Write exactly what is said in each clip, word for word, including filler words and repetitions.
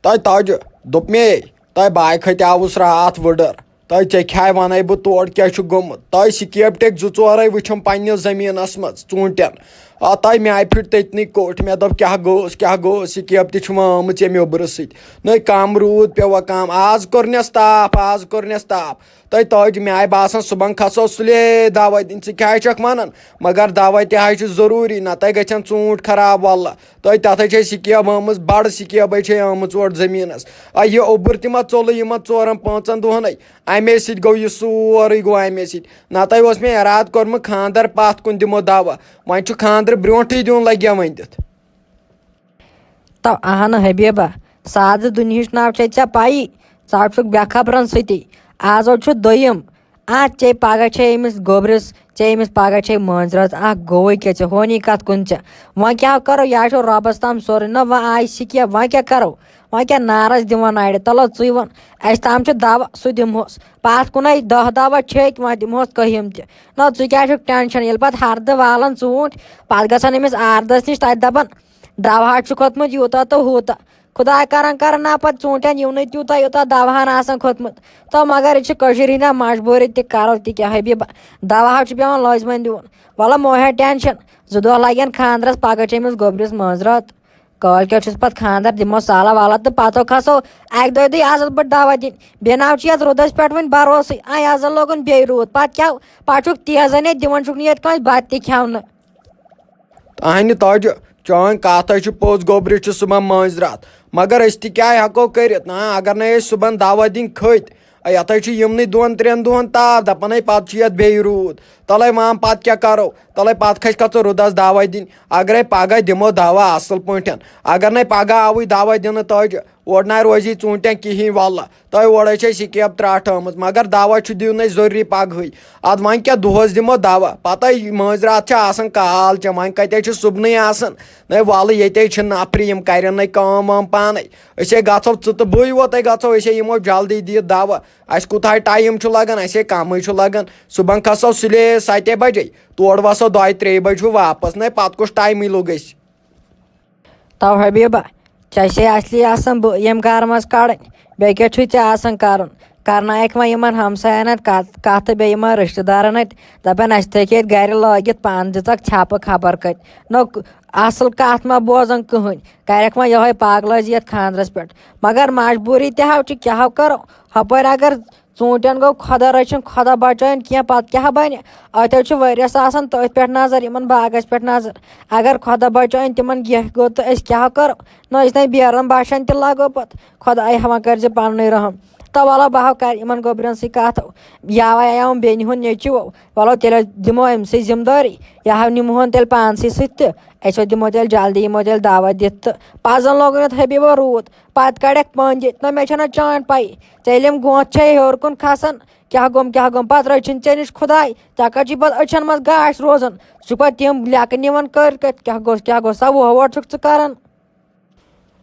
تۄہہِ تاجہِ دوٚپ مے، تۄہہِ بایہِ کھٔتیاوُس راتھ وٕڈٕر۔ تۄہہِ ژےٚ کھیٛاے وَنَے بہٕ تورٕ کیٛاہ چھُ گوٚمُت۔ تۄہہِ سِکیب ٹیٚکۍ زٕ ژورَے وٕچھِم پنٛنِس زٔمیٖنَس منٛز ژوٗنٛٹھٮ۪ن۔ آ، تۄہہِ میٛاے پھِٹ تٔتنٕے کوٚٹھۍ۔ مےٚ دوٚپ، "کیٛاہ گوٚوس، کیٛاہ گوٚوس؟ سِکیب تہِ چھِ وۄنۍ آمٕژ ییٚمہِ اوٚبرٕ سۭتۍ۔ نٔے کَم روٗد پیوٚوا کَم۔ آز کوٚر نٮ۪س تاپھ، آز کوٚر نٮ۪س تاپھ۔" تۄہہِ تاجہِ میٛاے باسان، صُبحن کھسو سُلے دَوا دِنۍ۔ ژٕ کیٛاہ چھَکھ وَنان؟ مگر دَوا تہِ حظ چھُ ضروٗری، نَتہٕ گژھن ژوٗنٛٹھۍ خراب وَلہٕ۔ تۄہہِ تَتھ حظ چھے سِکیب آمٕژ، بَڑٕ سِکیبٕے چھے آمٕژ اورٕ زٔمیٖنَس۔ آ، یہِ اوٚبُر تہِ ما ژوٚلُے یِمَن ژورَن پانٛژَن دۄہَنٕے؟ اَمے سۭتۍ گوٚو یہِ سورُے، گوٚو اَمے سۭتۍ۔ نَتہٕ اوس مےٚ اِرادٕ کوٚرمُت، خانٛدر پَتھ کُن دِمو دَوا۔ وۄنۍ چھُ خانٛدرٕ برٛونٛٹھٕے دیُن لَگہِ وۄنۍ دِتھ۔ تو اہن حبیبہ، سادٕ دُنیہٕچ ناو چھے ژےٚ پَیی؟ ژٕ چھُکھ بے خبرن سۭتی۔ آز حظ چھُ دوٚیِم۔ اَتھ ژےٚ پگاہ چھے أمِس گوٚبرِس، ژےٚ أمِس پگاہ چھے مٲنٛزِ رٲژ، اَکھ گوٚوٕے کیٛاہ ژےٚ ہونی کَتھ کُن ژےٚ؟ وۄنۍ کیٛاہ کَرو؟ یہِ حظ چھُ رۄبَس تام سورُے۔ نہ وۄنۍ آیہِ سِکیب، وۄنۍ کیٛاہ کَرو؟ وۄنۍ کیٛاہ نارَس دِوان اَڑِ؟ تَلو ژٕے وَن، اَسہِ تام چھُ دَوا، سُہ دِمہوس۔ پَتھ کُنَے دَہ دَوا چھٔکۍ، وۄنۍ دِمہوس کٔہِم تہِ۔ نہ ژٕ کیٛاہ چھُکھ ٹٮ۪نشَن؟ ییٚلہِ پَتہٕ ہَردٕ والَن ژوٗنٛٹھۍ، پَتہٕ گژھن أمِس آردَس نِش، تَتہِ دَپَن، دَوا حظ چھُ کھوٚتمُت یوٗتاہ تہٕ ہوٗتاہ۔ خۄداے کران کران نا پتہٕ ژوٗنٛٹھٮ۪ن یِونٕے تیوٗتاہ یوٗتاہ دواہن آسان کھوٚتمُت۔ تو مگر یہِ چھِ کٔشیٖرِ ہِنٛدۍ مجبوٗری، تہِ کرو تہِ کیٛاہ حبیبہ، دوا حظ چھُ پٮ۪وان لٲزمن دیُن۔ وَلہٕ مو ہےٚ ٹٮ۪نشن، زٕ دۄہ لگن خانٛدرس، پگاہ چھِ أمِس گوٚبرِس مٲنٛزِ رٲژ۔ کٲلۍ کٮ۪تھ چھُس پتہٕ خانٛدر، دِمو سالہ والہ تہٕ پتہٕ کھسو اکہِ دۄیہِ دۄہہِ آسس بہٕ دوا دِنۍ۔ بیٚیہِ نہ حظ چھُ یتھ روٗدس پٮ۪ٹھ وُنہِ بھروسٕے، آے آز لوگُن بیٚیہِ روٗد، پتہٕ کیٛاہ؟ پتہٕ چھُکھ تیزن ییٚتہِ دِوان چھُکھ نہٕ ییٚتہِ کٲنٛسہِ بتہٕ تہِ کھٮ۪ونہٕ۔ اہنہِ تاجہِ، چٲنۍ کتھ حظ چھِ پوٚز، گوٚبرِس چھِ صُبحن مٲنٛزِ راتھ، مگر أسۍ تہِ کیٛاہ ہٮ۪کو کٔرِتھ؟ نہ، اگر نَے أسۍ صُبحن دوا دِنۍ کھٔتۍ، یتھ حظ چھِ یِمنٕے دۄن ترٛٮ۪ن دۄہن تاپھ، دپان ہے پتہٕ چھُ یتھ بیٚیہِ روٗد۔ تلے وام پتہٕ کیٛاہ کرو؟ تلے پتہٕ کھسہِ کتھ ژٕ رُدس دوا دِنۍ۔ اگرے پگاہ دِمو دوا اصل پٲٹھۍ، اگر نَے پگاہ آوٕے دوا دِنہٕ تاجہِ، اورٕ نہ روزی ژوٗنٛٹھٮ۪ن کِہیٖنۍ، واللہ۔ تۄہہِ اورَے چھےٚ سِکیب ترٛٹھ آمٕژ، مگر دوا چھُ دیُن اَسہِ ضروٗری پگہٕے۔ اَدٕ وۄنۍ کیٛاہ دۄہَس دِمو دوا؟ پَتَے مٲنٛزِ راتھ چھِ آسان کال چٮ۪ن، وۄنۍ کَتہِ چھِ صُبنٕے آسان؟ نَے وَلہٕ، ییٚتے چھِ نفرِ، یِم کَرن نَے کٲم وٲم پانَے۔ أسے گژھو، ژٕ تہٕ بٕے یوتَے گژھو، أسے یِمو جلدی دِتھ دوا۔ اَسہِ کوٗتاہ ٹایم چھُ لَگان؟ اَسے کَمٕے چھُ لَگان۔ صُبحن کھسو سُلے سَتے بَجے، تورٕ وَسو دۄیہِ ترٛیٚیہِ بَجہِ ہیوٗ واپَس۔ نَے پَتہٕ کُس ٹایمٕے لوٚگ اَسہِ؟ تو حبیبہ، ژےٚ چھے اصلی آسان بہٕ ییٚمہِ گرٕ منٛز کڑٕنۍ، بیٚیہِ کیٛاہ چھُے ژےٚ آسان کرُن؟ کرناوکھ وۄنۍ یِمن ہمساین اتہِ کتھ، کتھ تہٕ بیٚیہِ یِمن رشتہٕ دارن اتہِ، دپن اسہِ تھٲکھ ییٚتہِ گرِ لٲگِتھ، پانہٕ دِژکھ ژھپہٕ خبر کتہِ۔ نہ اصل کتھ ما بوزن کٕہٕنۍ، کرکھ وۄنۍ یہوے پاگلٲزی یتھ خاندرس پٮ۪ٹھ۔ مگر مجبوری تہِ ہاو چھِ، کیٛاہ ہاو کرو؟ ہپٲرۍ اگر ژوٗنٛٹھٮ۪ن گوٚو خۄدا رٔچھِن، خۄدا بچٲیِن کینٛہہ، پتہٕ کیٛاہ بنہِ؟ اتہِ حظ چھُ ؤرِیس آسان تٔتھۍ پٮ۪ٹھ نظر، یِمن باغس پٮ۪ٹھ نظر۔ اگر خۄدا بچٲیِن تِمن گیٚہہ گوٚو تہٕ أسۍ کیٛاہ کرو؟ نہ أسۍ نَے بیرن باشن تہِ لگو پتہٕ۔ خۄداے ہا وۄنۍ کٔرۍ زِ پننُے رحم۔ تو وَلو بہٕ ہاو کرٕ یِمن گوٚبرٮ۪ن سۭتۍ کتھ۔ یاوے آیاوُم بیٚنہِ ہُنٛد نیٚچوٗ، وَلو تیٚلہِ دِمو أمۍ سٕے ذمہٕ دٲری۔ یہِ ہاو نِمہون تیٚلہِ پانسٕے سۭتۍ تہِ۔ أسۍ ہو دِمو تیٚلہِ جلدی، یِمو تیٚلہِ دعوت دِتھ تہٕ پزن لوگُن یتھ حبیبو روٗد۔ پتہٕ کڑٮ۪کھ پٔنٛدۍ، نہ مےٚ چھنہٕ چٲنۍ پَیی۔ ژےٚ ییٚلہِ یِم گونٛتھ چھے ہیوٚر کُن کھسان، کیٛاہ گوٚم، کیٛاہ گوٚم؟ پتہٕ رٔچھِن ژےٚ نِش خۄداے، ژےٚ کتہِ چھُے پتہٕ أچھن منٛز گاش روزان؟ ژٕ چھُکھ پتہٕ تِم لیٚکہٕ نِوان کٔرۍ کٔرۍ، کیٛاہ گوٚژھ، کیٛاہ گوٚژھ سا وُہ وُہ چھُکھ ژٕ کران؟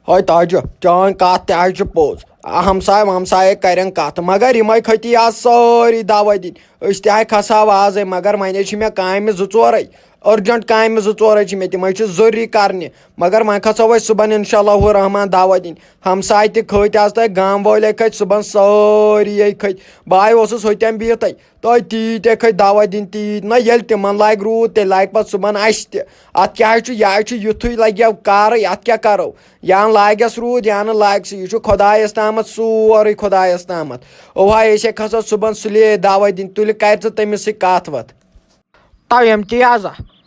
ہے تاجہِ، چٲنۍ کتھ تہِ حظ چھِ پوٚز۔ ہمساے ومساے کرن کتھ، مگر یِمے کھٔتی آز سٲری دوا دِنۍ۔ أسۍ تہِ ہاے کھسہاو آزے، مگر وۄنۍ حظ چھِ مےٚ کامہِ زٕ ژورے، urgent کامہِ زٕ ژورے چھِ مےٚ، تِمے چھِ ضروٗری کرنہِ۔ مگر وۄنۍ کھسو أسۍ صُبحن انشاء اللہ الرحمن دعوت دِنۍ۔ ہمساے تہِ کھٔتۍ آز، تۄہہِ گامہٕ وٲلۍ کھٔتۍ صُبحن، سٲری کھٔتۍ۔ بہٕ ہاے اوسُس ہوٚتٮ۪ن بِہِتھٕے، تۄہہِ تیٖتۍ کھٔتۍ دعوت دِنۍ، تیٖتۍ۔ نہ، ییٚلہِ تِمن لاگہِ روٗد، تیٚلہِ لاگہِ پتہٕ صُبحن اسہِ تہِ۔ اتھ کیٛاہ چھُ، یہِ حظ چھُ یُتھُے لگہِ ہا کارٕے، اتھ کیٛاہ کرو؟ یا لگٮ۪س روٗد، یا نہٕ لاگہِ سُہ، یہِ چھُ خۄدایس تامتھ، سورُے خۄدایس تامتھ۔ اوہا، أسے کھسو صُبحن سُلے دعوت دِنۍ، تُلہِ کرِ ژٕ تٔمِس سۭتۍ کتھ وتھ۔ تو یِم تہِ آز،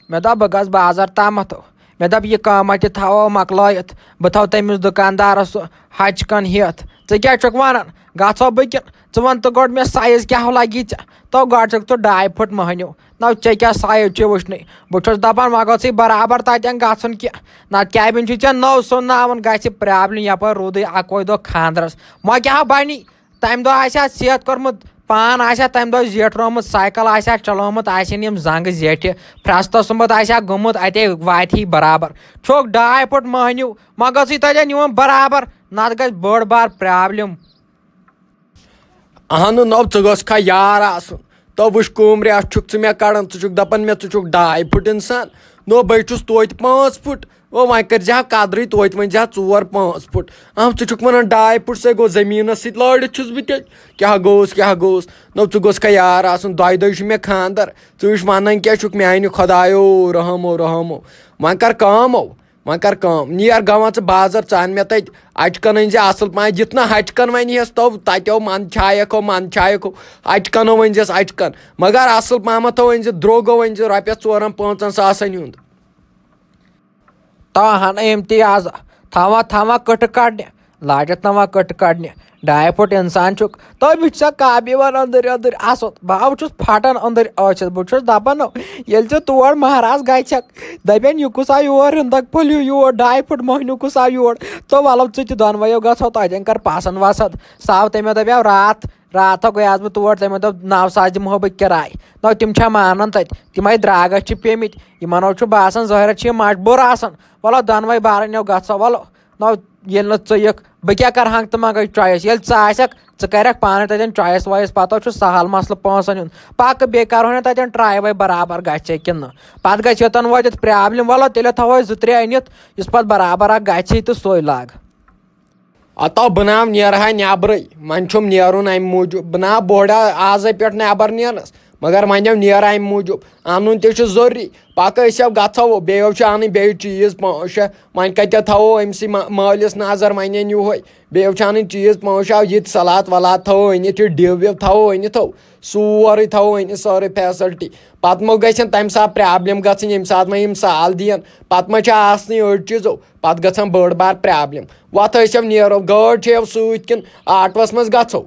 مےٚ دوٚپ بہٕ گژھٕ بازر تامتھ۔ مےٚ دوٚپ یہِ کٲمہ تہِ تھاوو مۄکلٲیِتھ، بہٕ تھاوٕ تٔمِس دُکاندارس سُہ ہچہِ کن ہٮ۪تھ۔ ژٕ کیٛاہ چھُکھ ونان؟ گژھو بہٕ کِنہٕ؟ ژٕ وَن تہٕ گۄڈٕ مےٚ size کیٛاہ لگی ژےٚ؟ تو گۄڈٕ چھُکھ ژٕ ڈاے پھٕٹ مٔہنیوٗ۔ نہ ژےٚ کیٛاہ size چھُے وٕچھنٕے؟ بہٕ چھُس دپان وۄنۍ گوٚژھُے برابر تتٮ۪ن گژھُن کینٛہہ، نتہٕ کیٛاہ وۄنۍ چھُے ژےٚ نٔو سُوناوُن، گژھِ problem، یپٲرۍ روٗدٕے اکوے دۄہ خاندرس۔ وۄنۍ کیٛاہ بنی؟ تمہِ دۄہ آسہِ ہا صحت کوٚرمُت، پان آسہِ ہا تمہِ دۄہ زیٹھرومُت، سایکل آسہِ ہا چلومُت، آسن یِم زنٛگہٕ زیٹھِ، پھرستس سُمبتھ آسہِ ہا گوٚمُت، اتے واتہِ ہے برابر۔ چھوکھ ڈاے پھٕٹ مٔہنیوٗ، وۄنۍ گٔژھٕے تتٮ۪ن یِوان برابر، نتہٕ گژھِ بٔڑ بار problem۔ اہنُو نو، ژٕ گوٚژھ کھا یار آسُن۔ تو وٕچھ کُم ریٚتھ چھُکھ ژٕ مےٚ کڑان، ژٕ چھُکھ دپان مےٚ ژٕ چھُکھ ڈاے پھُٹ انسان۔ نو، بے چھُس توتہِ پانٛژھ پھُٹ۔ او، وۄنۍ کٔرۍ زِ ہا قدرٕے، توتہِ ؤنۍ زِ ہا ژور پانٛژھ پھُٹ۔ اہم، ژٕ چھُکھ ونان ڈاے پھُٹ، سُے گوٚو زٔمیٖنس سۭتۍ لٲڑِتھ چھُس بہٕ تیٚلہِ۔ کیٛاہ گوٚوُس، کیٛاہ گوٚوُس؟ نو، ژٕ گوٚژھ کھا یار آسُن، دۄیہِ دۄہہِ چھُ مےٚ خانٛدر۔ ژٕ وٕچھ ونان کیٛاہ چھُکھ، میانہِ خۄدایو، رحمو، رحمو۔ وۄنۍ کر کٲم او۔ وۄنۍ کر کٲم، نیر گواں ژٕ بازر، ژٕ ان مےٚ تتہِ اچکن أنۍ زِ اصل پہم، یِتھ نہٕ ہچکن ونہِ ہس تو تتیو من چھایکھو، من چھایکھو، اچکنو ؤنۍ زٮ۪س اچکن، مگر اصل پہمتھ تھو أنۍ زِ، درٛوگو أنۍ زِ، رۄپیس ژورن پانٛژن ساسن ہُنٛد۔ تو ہن امتیاز تھاوان تھاوان کٕٹھٕ کڑنہِ، لاجتھ نوان کٕٹہٕ کڑنہِ۔ ڈاے پھُٹ انسان چھُکھ۔ تہٕ مےٚ چھُ سا کاپی وَنان أنٛدٕرۍ أنٛدٕرۍ اَصٕل۔ بہٕ ہا چھُس پھٹان أنٛدٕرۍ ٲسِتھ۔ بہٕ چھُس دَپان، ییٚلہِ ژٕ تور مہراز گژھکھ، دَپن، "یہِ کُس آو یور، رِنٛدَک پھٔلِو یور، ڈاے پھُٹ مۄہنیوٗ کُس آو یور؟" تہٕ وَلہٕ ژٕ تہِ دۄنوَیو گژھو تَتٮ۪ن کر پَسنٛد وَسنٛد۔ سُہ آو تَمہِ دۄہ، دَپیو، راتھ، راتھا گٔیاس بہٕ تور، تَمہِ دۄہ نَو ساس دِمہو بہٕ کِراے۔ نہ، تِم چھا مانان تَتہِ؟ تِمَے درٛاگَس چھِ پیٚمٕتۍ۔ یِمَن چھُ باسان، ظٲہِرہ چھِ یِم مجبوٗر آسان۔ وَلہٕ دۄنوَے بارٕنیو گژھو، وَلہٕ۔ نو، ییٚلہِ نہٕ ژٕ یِکھ، بہٕ کیٛاہ کَرٕ ہنٛگتہٕ منٛگَے choice؟ ییٚلہِ ژٕ آسٮ۪کھ، ژٕ کَرٮ۪کھ پانَے تَتٮ۪ن choice وایِس، پَتہٕ چھُ سہل مسلہٕ پونٛسَن ہُنٛد۔ پَکہٕ، بیٚیہِ کَرو نہٕ تَتٮ۪ن try وَے برابر گژھِ کِنہٕ نہٕ۔ پَتہٕ گژھِ یوٚتَن وٲتِتھ problem۔ وَلہٕ، تیٚلہِ تھاوو أسۍ زٕ ترٛےٚ أنِتھ، یُس پَتہٕ برابر اَکھ گژھِ تہٕ سُے لاگ۔ اَتو بہٕ ناو نیرٕ ہا نٮ۪برٕے، وۄنۍ چھُم نیرُن اَمہِ موٗجوٗب۔ بہٕ ناو بوٚڑ آ-، آزَے پٮ۪ٹھ نٮ۪بر نیرنَس، مگر وۄنۍ آو نیرٕ اَمہِ موٗجوٗب۔ اَنُن تہِ چھُ ضروٗری، پَکہٕ أسۍ آو گژھو، بیٚیہِ آو چھُ اَنٕنۍ بیٚیہِ چیٖز پانٛژھ شےٚ۔ وۄنۍ کَتہِ تھاوو أمۍ سٕے ما-، مٲلِس نظر، وۄنۍ اَنہِ یِہوٚے۔ بیٚیہِ چھِ اَنٕنۍ چیٖز پانٛژھ شےٚ، یہِ تہِ سلاد ولاد تھاوو أنِتھ، یہِ ڈِو وِو تھاوو أنِتھ، تھاوو سورُے تھاوو أنِتھ، سٲرٕے facility۔ پتہٕ مہ گژھن تَمہِ ساتہٕ problem گژھٕنۍ، ییٚمہِ ساتہٕ وۄنۍ یِم سال دِین، پتہٕ ما چھِ آسنٕے أڑۍ چیٖزو، پتہٕ گژھن بٔڑ بار problem۔ وۄتھ أسۍ ہم نیرو، گٲڑۍ چھے سۭتۍ کِنہٕ آٹوٗوَس منٛز گژھو؟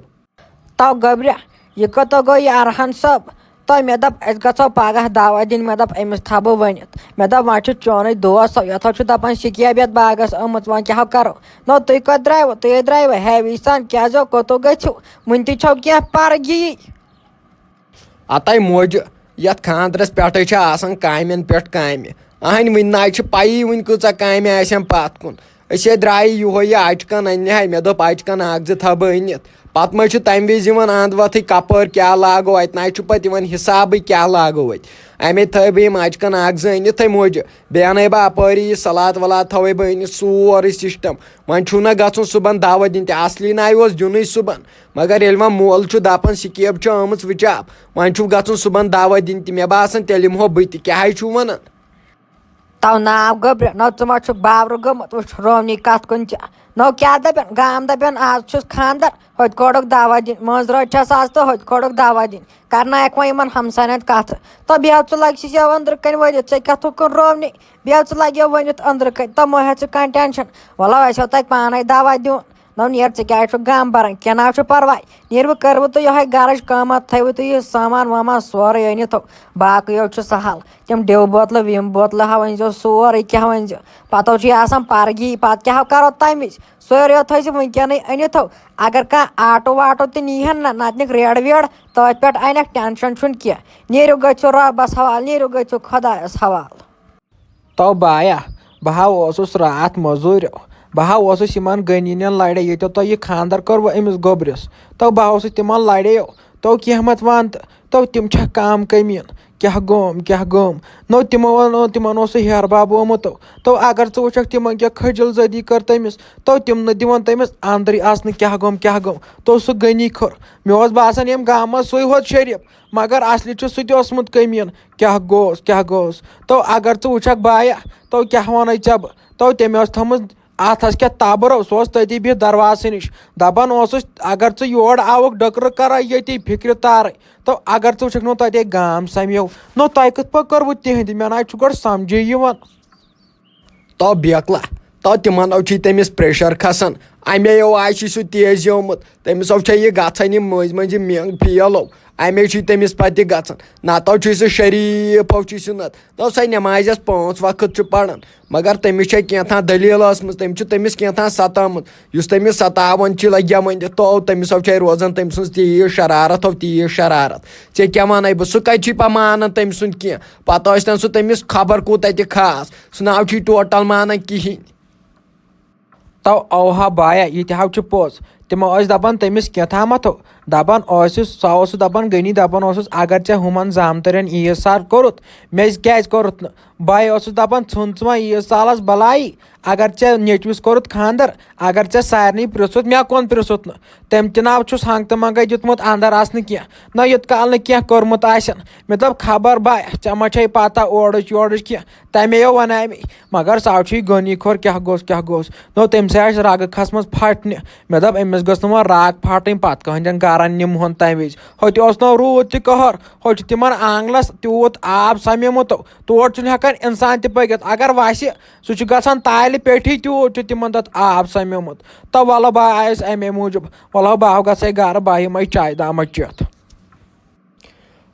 تو گوٚبریا، یہِ کوٚت گوٚو یہِ ارحان صٲب؟ تہٕ مےٚ دوٚپ، أسۍ گژھو پگاہ دعوت دِنۍ۔ مےٚ دوٚپ، أمِس تھاوٕ بہٕ ؤنِتھ۔ مےٚ دوٚپ، وۄنۍ چھُ چونُے دوست، یَتھ چھُ دَپان شِکیب یَتھ باغَس آمٕژ، وۄنۍ کیٛاہ کَرو؟ نو، تُہۍ کوٚت درٛایوٕ؟ تُہۍ ہے درٛایوٕ ہیوی سان، کیٛازِ ہو کوٚتو گٔژھِو؟ وٕنہِ تہِ چھو کینٛہہ پَرگی۔ اَتَے موجہِ، یَتھ خانٛدرَس پٮ۪ٹھٕے چھِ آسان کامٮ۪ن پٮ۪ٹھ کامہِ۔ اَہَنۍ وٕنہِ نہ چھِ پَیی وٕنہِ کۭژاہ کامہِ آسن پَتھ کُن۔ أسۍ ہے درٛایہِ یِہوٚے یہِ اچکن اَننہِ ہاے، مےٚ دوٚپ اچکن اکھ زٕ تھاوٕ بہٕ أنِتھ۔ پتہٕ ما چھُ تَمہِ وِزِ یِوان اَنٛد وَتھٕے کَپٲرۍ کیٛاہ لاگو اَتہِ، نہ چھُ پَتہٕ یِوان حِسابٕے کیٛاہ لاگو اَتہِ۔ اَمے تھٲے بہٕ یِم اچکن اکھ زٕ أنِتھ تھٲے موجہِ۔ بیٚیہِ اَنَے بہٕ اَپٲری یہِ سلاد ولاد تھاوَے بہٕ أنِتھ سورُے system۔ وۄنۍ چھُو نہ گژھُن صُبحن دعوت دِنہِ تہِ، اصلی نہ اوس دیُنُے صُبحن۔ مگر ییٚلہِ وۄنۍ مول چھُ دَپان سِکیب چھِ آمٕژ وٕچاپ، وۄنۍ چھُو گژھُن صُبحن دعوت دِنہِ تہِ۔ مےٚ باسان تیٚلہِ یِمہو بہٕ تہِ، کیٛاہ ہے چھُو وَنان؟ تو ناو گوٚبرِ، نو ژٕ ما چھُکھ باورٕ گوٚمُت؟ وٕچھ روونی کتھ کُن چھِ۔ نو کیٛاہ دَپن؟ گام دَپن آز چھُس خانٛدر، ہوٚتہِ کوٚڑُکھ دعوت دِنۍ، مٲنٛزِ رٲژ چھَس آز تہٕ ہوٚتہِ کوٚڑُکھ دعوت دِنۍ۔ کرنایَکھ وۄنۍ یِمن ہمساین ہُنٛد کتھٕ۔ تو بیٚہو ژٕ لگہِ سِسیو أنٛدرٕ کنہِ ؤنِتھ، ژےٚ کیٛاہ تھوٚکُن روونی؟ بیٚہو ژٕ لگیو ؤنِتھ أنٛدرٕ کنہِ، تو مہ ہےٚ ژٕ کانٛہہ tension۔ وَلو اَسہِ ہو تۄہہِ پانے دعوت دیُن۔ نو نیر، ژٕ کیٛازِ چھُکھ غم بران؟ کینٛہہ نہ حظ چھُ پرواے۔ نیر، وۄنۍ کٔروٕ تُہۍ یِہوٚے گرٕچ کٲمہ، تھٲیوٕ تُہۍ یہِ سامان وامان سورُے أنِتھ۔ باقٕے حظ چھُ سہل۔ تِم ڈیو بوتلہٕ وِم بوتلہٕ ہا ؤنۍزیو، سورُے کینٛہہ ؤنۍزیو۔ پَتہٕ حظ چھُ یہِ آسان پَرگی، پَتہٕ کیٛاہ ہا کَرو تَمِچ؟ سورُے یوت تھٲیزِ وٕنکٮ۪نٕے أنِتھ۔ اگر کانٛہہ آٹوٗ واٹوٗ تہِ نیٖہَن نہ، نَتہٕ نِکھ ریڈ ویڈ، تٔتھۍ پٮ۪ٹھ اَنٮ۪کھ، ٹٮ۪نشَن چھُنہٕ کینٛہہ۔ نیٖرِو گٔژھِو رۄبَس حوالہٕ، نیٖرِو گٔژھِو خۄدایَس حوالہٕ۔ تو بایا، بہٕ ہا اوسُس راتھ مٔزوٗرٮ۪و، بہٕ ہا اوسُس یِمن غنی نٮ۪ن لڑے، ییٚتٮ۪و تۄہہِ یہِ خانٛدر کوٚروٕ أمِس گوٚبرِس۔ تو بہٕ ہا اوسُس تِمن لڑیو، تو کینٛہہ مت وَن تہٕ، تو تِم چھا کم کٔمیٖن؟ کیٛاہ گوم، کیٛاہ گوم؟ نو تِمو ووٚن، تِمن اوس سُہ ہیرٕ بب آمُت۔ تو، تو اگر ژٕ وٕچھکھ تِمن کیٛاہ خجل زٲدی کٔر تٔمِس، تو تِم نہٕ دِوان تٔمِس اندرٕے اژنہٕ، کیٛاہ گوم، کیٛاہ گوم؟ تو سُہ غنی کھوٚر۔ مےٚ اوس باسان ییٚمہِ گامہٕ منٛز سُے ہوت شریٖف، مگر اصلی چھُ سُہ تہِ اوسمُت کٔمیٖن۔ کیٛاہ گوٚوس، کیٛاہ گوٚوس؟ تو اگر ژٕ وٕچھکھ بایا، تو کیٛاہ وَنَے ژےٚ بہٕ؟ تو تٔمۍ ٲس تھٲومٕژ اَتھَس کیٛاہ تَبرو، سُہ اوس تٔتی بِہِتھ دروازسٕے نِش۔ دَپان اوسُس، اگر ژٕ یور آوُکھ ڈٔکرٕ کَران ییٚتی فِکرِ تارٕے، تو اگر ژٕ وٕچھکھ نہٕ تَتے گام سَمیو، نو تۄہہِ کِتھ پٲٹھۍ کٔروٕ تِہِنٛدِ؟ مےٚ نہ حظ چھُ گۄڈٕ سَمجھے یِوان۔ تو بیکلا، تو تِمن او چھُے تٔمِس pressure کھسان۔ اَمے او آسہِ سُہ تیزیومُت۔ تٔمِس او چھےٚ یہِ گژھان، یِم مٔنٛزۍ مٔنٛزۍ یِم مینٛگ fail او۔ اَمے چھُے تٔمِس پتہٕ تہِ گژھان۔ نتہٕ او چھُے سُہ شریٖف، او چھُے سُہ نتہٕ۔ تو سۄ نٮ۪مازِ یۄس پانٛژھ وقت چھُ پران، مگر تٔمِس چھےٚ کینٛژھا دٔلیٖل ٲسمٕژ، تٔمۍ چھُ تٔمِس کینٛژھا ستٲومٕژ۔ یُس تٔمِس ستاوان چھُ، لگیا وۄنۍ تہِ تو تٔمِس او چھےٚ روزان تٔمۍ سٕنٛز تیٖژ شرارت، او تیٖژ شرارت۔ ژےٚ کیٛاہ وَنَے بہٕ؟ سُہ کَتہِ چھُے پَتہٕ مانان تٔمۍ سُنٛد کینٛہہ؟ پَتہٕ ٲسۍتَن سُہ تٔمِس خبر کوٗتاہ تہِ خاص، سُہ نہ حظ چھُے total مانان کِہیٖنۍ۔ تو اوہا بایا، یہِ تہِ حظ چھُ پوٚز۔ تِمو ٲسۍ دَپان تٔمِس کینٛہہ تامَتھ۔ دَپان اوسُس، سُہ اوسُس دَپان، غنی دَپان اوسُس، اگر ژےٚ ہُمَن زامتٕرٮ۪ن عیٖد سار کوٚرُتھ، مےٚ کیٛازِ کوٚرُتھ نہٕ؟ بہٕ اوسُس دَپان، ژھُن ژٕ وۄنۍ عیٖد سالَس بَلایی، اگر ژےٚ نیٚچوِس کوٚرُتھ خانٛدر، اگر ژےٚ سارنٕے پرٛژھُتھ، مےٚ کون پرٛژھُتھ نہٕ؟ تٔمۍ تہِ ناو چھُس ہنٛگتہٕ منٛگَے دیُتمُت اَندَر اَژنہٕ کینٛہہ۔ نہ یوٚت کال نہٕ کینٛہہ کوٚرمُت آسن۔ مےٚ دوٚپ، خبر بایا، ژےٚ ما چھے پَتہ اورٕچ یورٕچ کینٛہہ؟ تَمے یو وَنیٛاے مےٚ۔ مگر سُہ چھُے غنی خور کیٛاہ گوٚژھ، کیٛاہ گوٚژھ۔ نو، تٔمۍ سۭتۍ آسہِ رَگہٕ کھسمٕژ پھٹنہِ۔ مےٚ دوٚپ، أمِس گٔژھ نہٕ وۄنۍ رَگ پھٹٕنۍ پَتہٕ کٕہٕنٛدٮ۪ن گَرَن نِمہون تَمہِ وِزِ۔ ہوٚتہِ اوس نہٕ روٗد تہِ قہر، ہوٚتہِ چھُ تِمَن آنٛگنَس تیوٗت آب سَمیومُت، تور چھُنہٕ ہٮ۪کان اِنسان تہِ پٔکِتھ۔ اگر وَسہِ، سُہ چھُ گژھان تالہِ پٮ۪ٹھٕے، تیوٗت چھُ تِمَن تَتھ آب سَمیومُت۔ تہٕ وَلہٕ بہٕ آیَس اَمے موٗجوٗب، وَلہٕ بہٕ آو گژھٕ گَرٕ، بہٕ یِمَے چایہِ دامَس چٮ۪تھ۔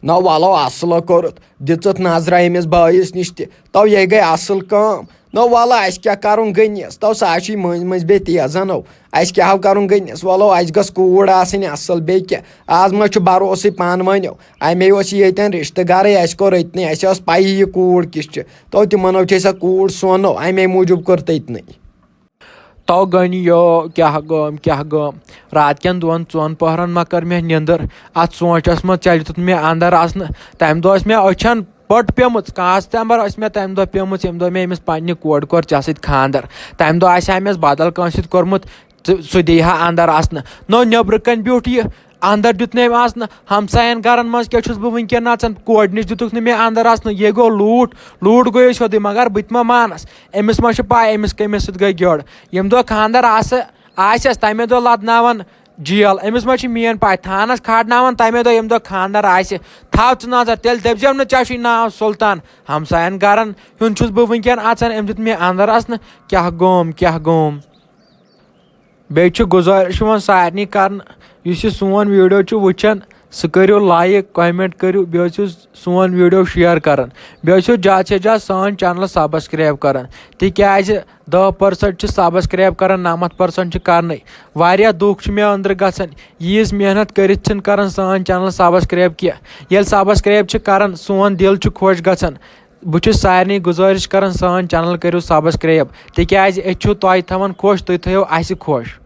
نہ وَلو اَصٕل کوٚرُتھ، دِژٕتھ نظرہ أمِس بٲیِس نِش تہِ۔ تو یہِ گٔے اَصٕل کٲم۔ نہ وَلہٕ اَسہِ کیٛاہ کَرُن غنیَس؟ تو سُہ ہا چھُے مٔنٛزۍ مٔنٛزۍ بے تیزَن ہو۔ اَسہِ کیٛاہ ہو کَرُن غنیَس؟ وَلو اَسہِ گٔژھ کوٗر آسٕنۍ اَصٕل، بیٚیہِ کیٛاہ؟ آز ما چھُ بروسٕے پانہٕ ؤنیو۔ اَمے اوس یہِ ییٚتٮ۪ن رِشتہٕ گَرٕے، اَسہِ کوٚر أتنٕے، اَسہِ ٲس پَیی یہِ کوٗر کِژھ چھِ۔ تو تِمَن ہو چھِ أسۍ سۄ کوٗر سونو، اَمے موٗجوٗب کوٚر تٔتنٕے۔ تو غنی یو، کیٛاہ گوم، کیٛاہ گوم۔ رات کٮ۪ن دۄن ژۄن پٔہرن ما کٔر مےٚ نیٚنٛدٕر۔ اتھ سونٛچس منٛز ژلہِ دیُت مےٚ اندر اژنہٕ۔ تمہِ دۄہ ٲس مےٚ أچھن پٔٹ پیمٕژ، کانٛہہ ٲس تمہِ برا ٲس مےٚ تمہِ دۄہ پیمٕژ، ییٚمہِ دۄہ مےٚ أمِس پننہِ کورِ کوٚر ژےٚ سۭتۍ خانٛدر۔ تمہِ دۄہ آسہِ ہا أمِس بدل کٲنٛسہِ سۭتۍ کوٚرمُت، ژٕ، سُہ دی ہا اندر اژنہٕ۔ نو، نیٚبرٕ کنہِ بیوٗٹھ یہِ، اندر دیُت نہٕ أمۍ اژنہٕ۔ ہمساین گرن منٛز کیٛاہ چھُس بہٕ وٕنکیٚن نژان؟ کورِ نِش دِتُکھ نہٕ مےٚ اندر اژنہٕ۔ یے گوٚو لوٗٹھ، لوٗٹھ گوٚیے سیوٚدُے، مگر بہٕ تہِ ما مانس؟ أمِس ما چھِ پاے أمِس کٔمِس سۭتۍ گٔے گیڈ؟ ییٚمہِ دۄہ خانٛدر آسہٕ، آسٮ۪س، تَمے دۄہ لدناوان جیل۔ أمِس ما چھِ میٲنۍ پاے؟ تھانس کھارناوان تَمے دۄہ، ییٚمہِ دۄہ خانٛدر آسہِ۔ تھاو ژٕ نظر، تیٚلہِ دٔپزٮ۪م نہٕ ژےٚ چھُے ناو سلطان۔ ہمساین گرن ہُنٛد چھُس بہٕ وٕنکیٚن اژان، أمۍ دیُت مےٚ اندر اژنہٕ۔ کیٛاہ گوم، کیٛاہ گوم؟ بیٚیہِ چھِ گُزٲرِش یِوان سارنٕے کرنہٕ، یُس یہِ سون video چھُ وٕچھان، سُہ کٔرِو like، comment کٔرِو، بیٚیہِ ٲسِو سون video share کران، بیٚیہِ ٲسِو زیادٕ سے زیادٕ سٲنۍ channel subscribe کران، تِکیازِ دَہ percent چھِ subscribe کران، نَمَتھ percent چھِ کرنٕے۔ واریاہ دُکھ چھُ مےٚ أنٛدرٕ گژھان، ییٖژ محنت کٔرِتھ چھِنہٕ کران سٲنۍ channel subscribe کینٛہہ۔ ییٚلہِ subscribe چھِ کران، سون دِل چھُ خۄش گژھان۔ بہٕ چھُس سارنٕے گُزٲرِش کران، سٲنۍ channel کٔرِو subscribe، تِکیازِ أسۍ چھِو تۄہہِ تھاوان خۄش، تُہۍ تھٲیِو اَسہِ خۄش۔